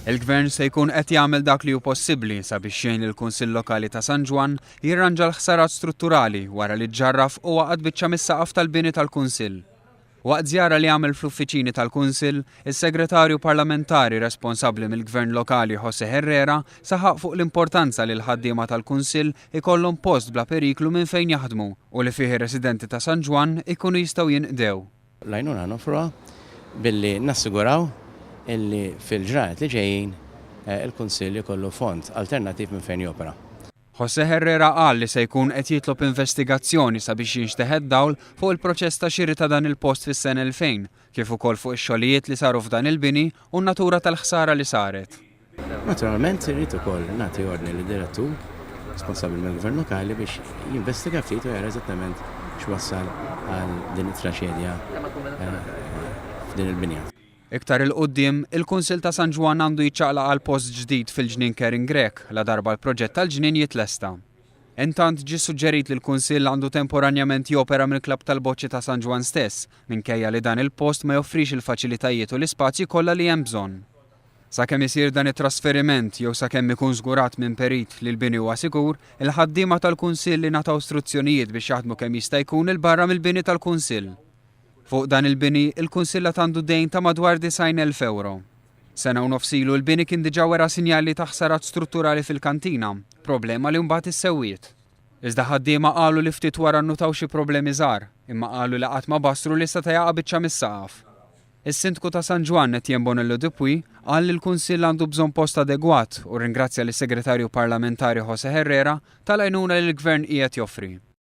Il-Gvern se jkun qed jagħmel dak li hu possibbli sabiex jgħin lill-Kunsill Lokali ta' San Ġwann jirranġa l-ħsarat strutturali wara li ġġarraf u waqgħet biċċa mis-saqaf tal-bini tal-Kunsill. Waqt żjara li għamel fl-uffiċini tal-Kunsill, is-Segretarju Parlamentari responsabbli mill-Gvern Lokali José Herrera saħaq fuq l-importanza li l-ħaddiema tal-Kunsill ikollhom post bla periklu minn fejn jaħdmu u li fih ir-residenti ta' San Ġwann ikunu jistgħu jinqdew. L-għajnuna noffruha billi nassiguraw illi fil-ġranet li ġejjin il-Kunsill ikollu fond alternattiv minn fejn jopera. José Herrera qal li se jkun qed jitlob investigazzjoni sabiex jinxteħet dawl fuq il-proċess ta' xiri ta' dan il-post fis-sena 2000, kif ukoll fuq ix-xogħlijiet li saru f'dan il-bini u n-natura tal-ħsara li saret. Naturalment irrid ukoll nagħti ordni lid-direttur responsabbli mill-Gvern Lokali biex jinvestiga ftit u jara eżattament x'wassal għal din it-traċedja f'din il-binja. Iktar 'il quddiem, il-Kunsill ta' San Ġwann għandu jiċċaqlaq għal post ġdid fil-Ġnien Karen Grech ladarba l-proġett tal-ġnien jitlesta. Intant, ġie suġġerit li l-Kunsill għandu temporanjament jopera mill-Klabb tal-Boċċi ta' San Ġwann stess, minkejja li dan il-post ma joffrix il-faċilitajiet u l-ispazji kollha li hemm bżonn. Sakemm isir dan it-trasferiment jew sakemm ikun żgurat minn perit li l-bini huwa sikur, il-ħaddiema tal-Kunsill ingħataw struzzjonijiet biex jaħdmu kemm jista' jkun 'il barra mill-bini tal-Kunsill. Fuq dan il-bini, il-Kunsill għad għandu dejn ta' madwar 90,000 ewro. Sena u nofs ilu l-bini kien diġà wera sinjali ta' ħsarat strutturali fil-kantina, problema li mbagħad issewwiet. Iżda ħaddiema qalu li ftit wara nnutaw xi problemi żgħar, imma qalu li qatt ma bassru li seta' jaqa' biċċa mis-saqaf. Is-Sindku ta' San Ġwann, Etienne Bonello Dupuy, qal li l-Kunsill għandu bżonn post adegwat u rringrazzja lis-Segretarju Parlamentari José Herrera tal-għajnuna li l-Gvern qiegħed joffri.